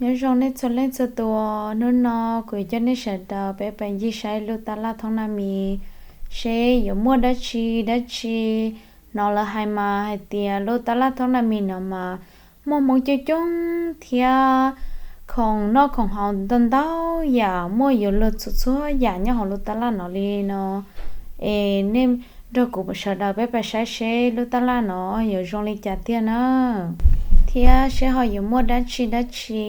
Nyob zoo nej txhua leej txhua tus, hnub no kuv coj nej sawv daws peb pais ncig saib lub tab laj Thoob Naj Mis seb yuav muaj dab tsi dab tsi. Hnov lawv hais mas hais tias lub tab laj Thoob Naj Mis no mas muaj Hmoob coob coob thiab khoom noj khoom haus ntau ntau yam, muaj yuav luag txhua txhua yam nyob hauv lub tab laj no li no. Es nej nrog kuv sawv daws peb pais saib seb lub tab laj no yuav zoo li cas tiag na, thiab seb ho yuav muaj dab tsi dab tsi.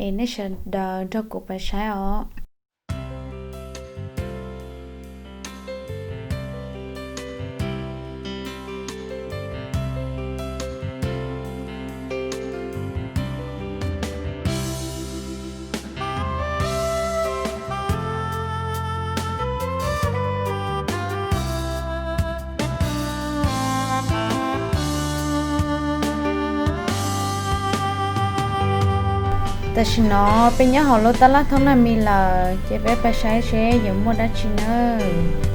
Es nej sawv daws nrog kuv pais saib os. Tam sim no peb nyob hauv lub tab laj Thoob Naj Mis lawm, ces peb pais saib seb yuav muaj dab tsi nawb.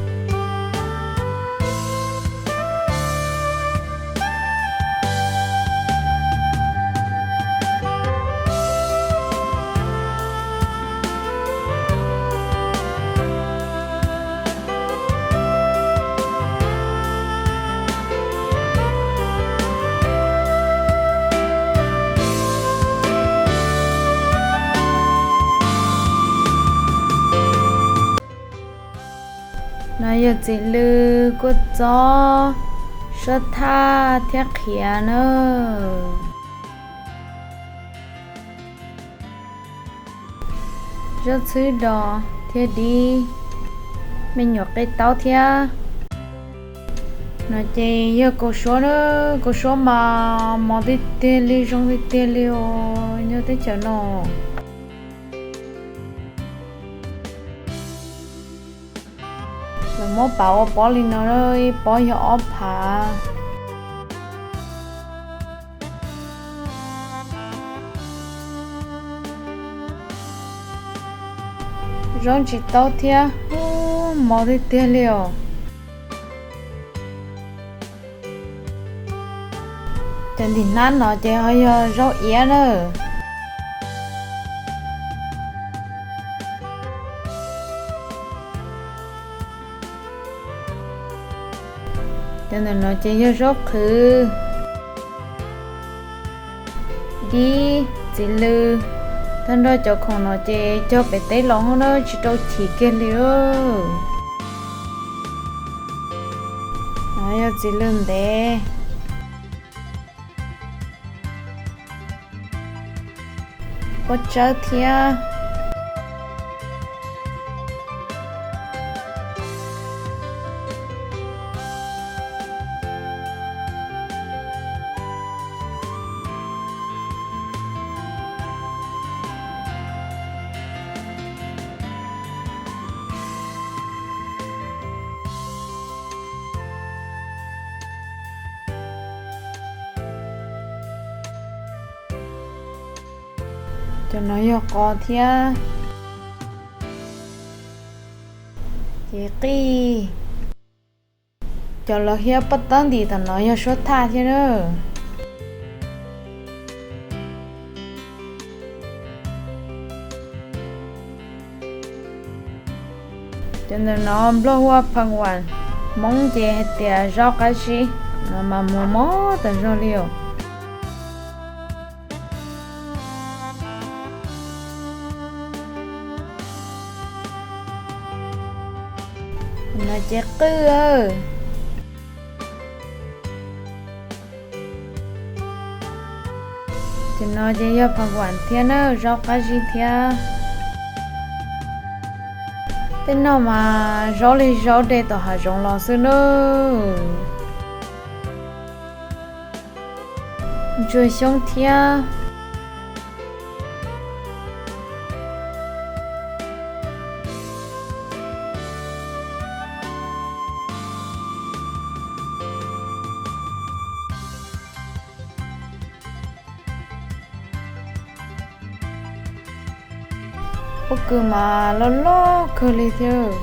No yog txiv lws kuj txob, suab thaj thiab qhiav na. Zaub txhwb dos thiab dib, me nyuam qe taub thiab. No ces yog kaus suab na, kaus suab mas mos tiag tiag li, zoo tiag tiag li os nyob teb chaws no. Lawv muab pav ua pob li no, ib pob yog ob phav. Zaub ntsis taub thiab, mos tiag tiag li os. Cov ntim hnab no ces ho yog zaub iab na. Cov ntawm no ces yog zaub qhwv, dib, txiv lws. Tag nrho cov khoom no ces cog pem teb los hauv na, tsis rau chim kiag li. Yog txiv lws ntev, pob tsawb thiab. Cov no yog qos thiab, ces qij. Cov lawv hiab pob tawb ntim tom no yog suab thaj thiab na. Cov ntawm no nplog hu ua phaj vam, Hmoob ces hais tias zaub qab zib, no mas mos mos tas zog li os. No ces qwj. Ces no ces yog phaj vam thiab na, zaub qab zib thiab. Tej no mas zaub li zaub de tom hav zoov los xwb na. Ntsuag xyoob thiab. Pob kws mas loj loj kawg li thiab.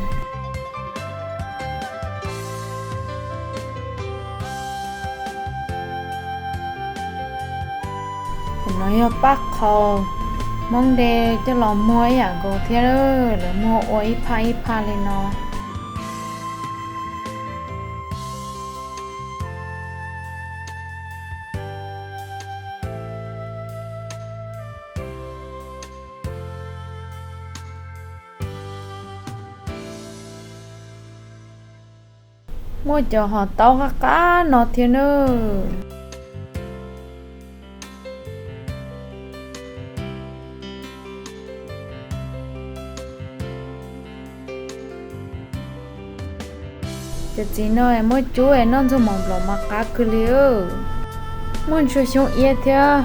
Cov no yog paj qhaus, Hmoob de coj los muag ib yam nkaus thiab, lawv muag ua ib phaj ib phaj li no. Muaj cov hom taub qab qab no thiab nawb. Cov txiv no muab cub noj ntxuag mov nplaum mas qab kawg li. Muaj ntsuag xyoob iab thiab.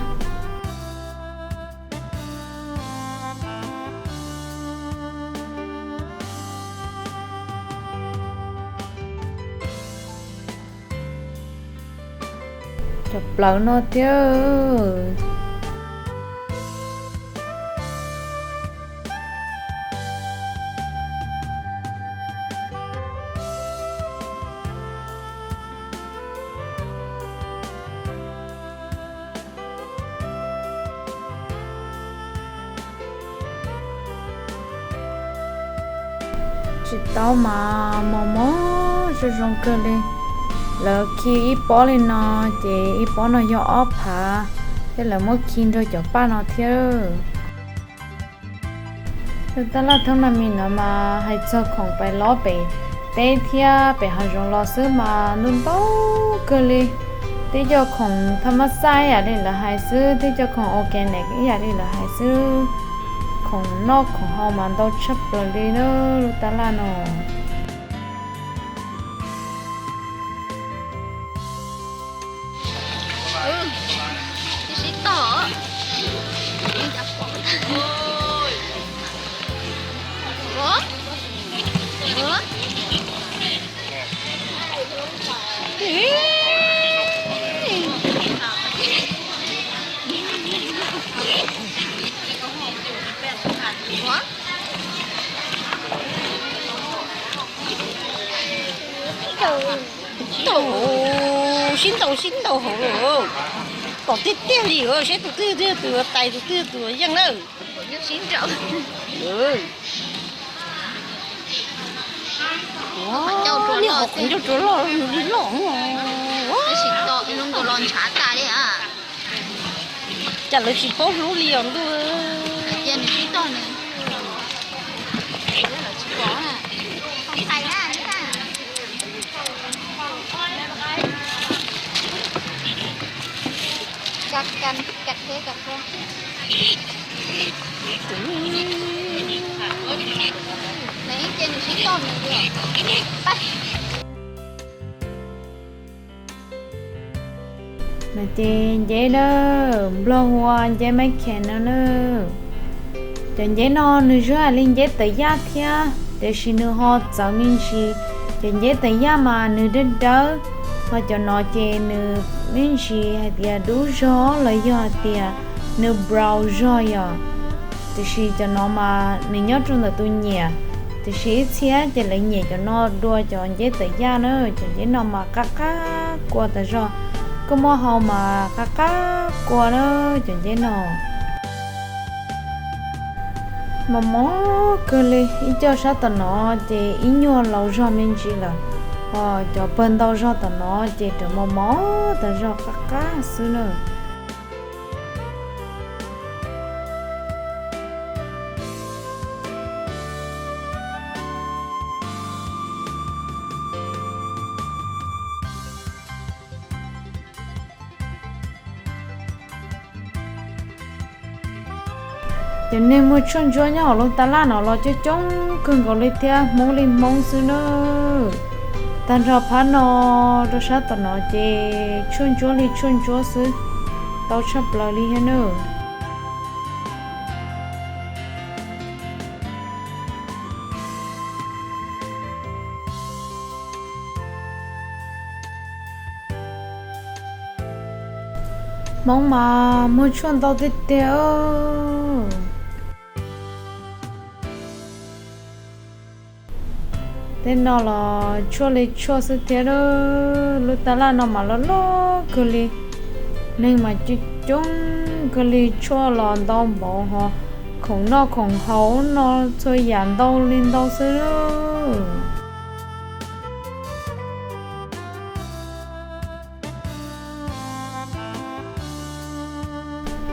Cov plawv no thiab. Tsis tau mas mos mos zoo zoo kawg li. Lawv khi ib pob li no, ces ib pob no yog ob phav, thiab lawv muab khi nrog cov paj no thiab. Lub tab laj thoob na mis no mas hais txog khoom pais lob pem teb thiab pem hav zoov los xwb mas ntau ntau kawg li. Twb cov khoom thaj mab xaj ib yam li lawv hais xwb, twb cov khoom organic ib yam li lawv hais xwb. Khoom noj khoom haus mas ntau tshaj plaws li na lub tab laj no. Sib ntaus sib ntaus hauv lawm. Pom tiag tiag li, saib tus twg yog tus tais, tus twg yog tus yeej lawm. Niag qhov ncauj tsuav loj li loj. Cas lawv tsis paub hlub li os ntuj. No ces nceb na, nplog hu ua nceb maiv khees no na. Cov nceb no nws zoo li nceb tawv yaj thiab, tiam sis nws ho txawv me ntsis. Cov nceb tawv yaj mas nws dawb dawb, ho cov no ces nws me ntsis hais tias dub zog los yog hais tias nws brown zog yom. Tiam sis cov no mas nws nyob rau ntawm tus nyiam, tiam sis ib txhia ces lawv nyiam cov no dua cov nceb tawv yaj na. Cov nceb no mas qab qab kua tas zog, koj muab hau mas qab qab kua na cov nceb no. Mos mos kawg li, ib co sab tom no ces ib nyuag laus zog me ntsis lawm, ho cov pawg ntau zog tom no ces rav mos mos tas zog qab qab xwb na. Cov neeg muag tshuaj ntsuab nyob hauv lub tab laj no los coob coob kawg nkaus li thiab, Hmoob li Hmoob xwb na. Tag nrho phab no rau sab tom no ces tshuaj ntsuab li tshuaj ntsuab xwb, tau tshaj plaws li thiab na. Hmoob mas muag tshuaj ntau tiag tiag. Tej no los tshuaj li tshuaj xwb thiab. Lub tab laj no mas loj loj kawg li, neeg mas coob coob kawg li, tshuaj los ntau npaum ho Khoom noj khoom haus no txhua yam ntau li ntau xwb.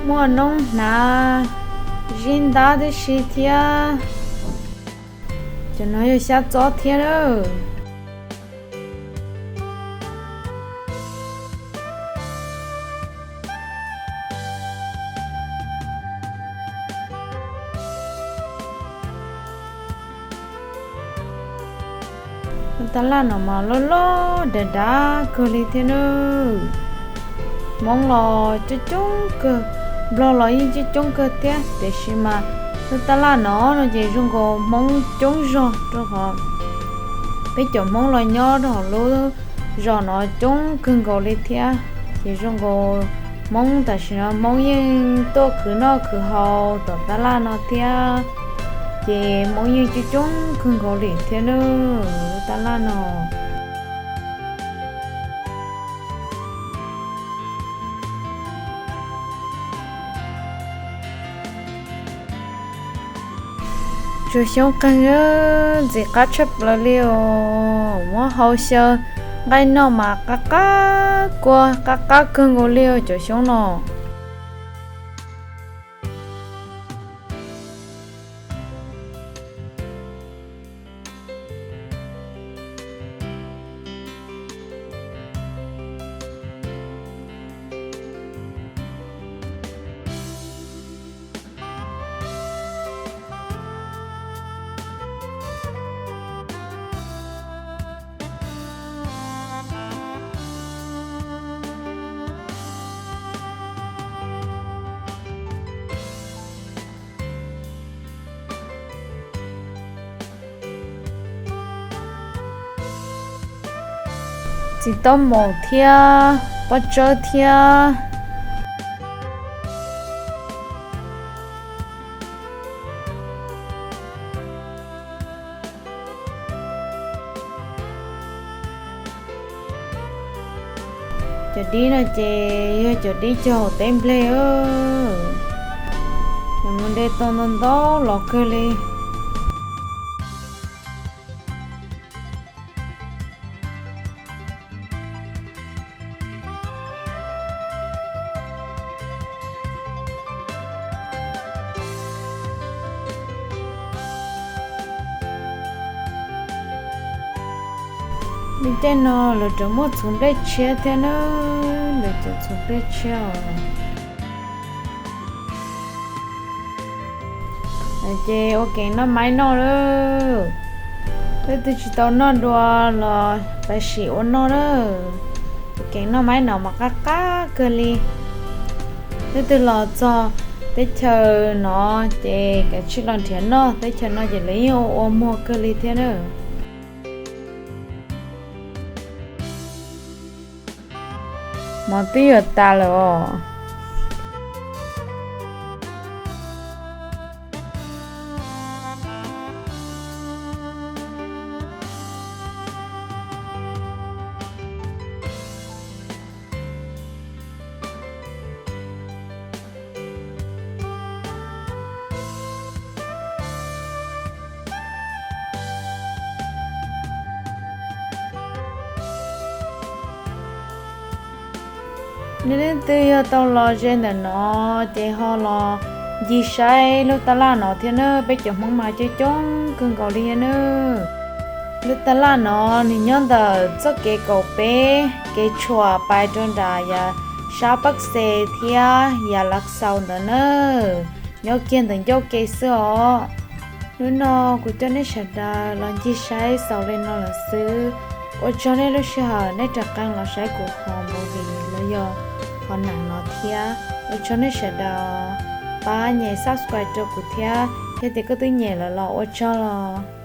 Muaj noob hnav zib ntab tib si thiab. Cov no yog xyab txob thiab lawm. Tab laj no mas loj loj dav dav kawg li thiab nawb. Hmoob los coob coob kawg, Nplog los yeej coob coob kawg thiab, tiam sis mas lub tab laj no no ces zoo nkaus Hmoob coob zog rau qhov peb cov Hmoob los nyob rau hauv lub zos no coob kawg nkaus li thiab. Ces zoo nkaus Hmoob tam sim no Hmoob yeej tuaj khwv noj khwv haus tom tab laj no thiab. Ces Hmoob yeej coob coob kawg nkaus li thiab nawb, lub tab laj no. Tsuag xyoob qeeg, ntxim qab tshaj plaws li os. Muab hau xyaw nqaij noj mas qab qab kua, qab qab kawg nkaus li os cov xyoob no. Txiv taub maum thiab pob tsawb thiab. Cov dib no ces yog cov dib cog hauv teb nplej. Nws mus de tau ntau ntau los kawg li. Lub caij no lawv tseem muaj txhuv nplej tshiab thiab na, lawv tseem txhuv nplej tshiab os. Ces ua kev noj maib noj lawm. Leej twg tsis tau noj dua los pab sim ua noj na. Ua kev noj maib no mas qab qab kawg li. Leej twg los txog teb chaws no ces kav tsij los nrhiav noj, teb chaws no ces lawv yeej ua ua muag kawg li thiab na. Mov twb yuav tas lawm os. Nej leej twg yog tau los ze ntawm no ces ho los ncig saib lub taj laj no thiab na, peb cov Hmoob mas coob coob kawg nkaus li thiab na. Lub taj laj no nws nyob ntawm txoj kev kaum peb kev tshuam pais rau nram yav sab Paj Xes thiab yav Lav Xaus ntawd na, nyob kiag ntawm ncauj ke xwb os. Hnub no kuv coj nej sawv daws los ncig saib xaus li no lawm xwb. Ua tsaug nej lub sij hawm nej rov qab los saib kuv qhov movie los yog qhov neeg no thiab. Ua tsaug nej sawv daws pab nyem subscribe rau kuv thiab, yog tias koj twb nyem lawm los ua tsaug los.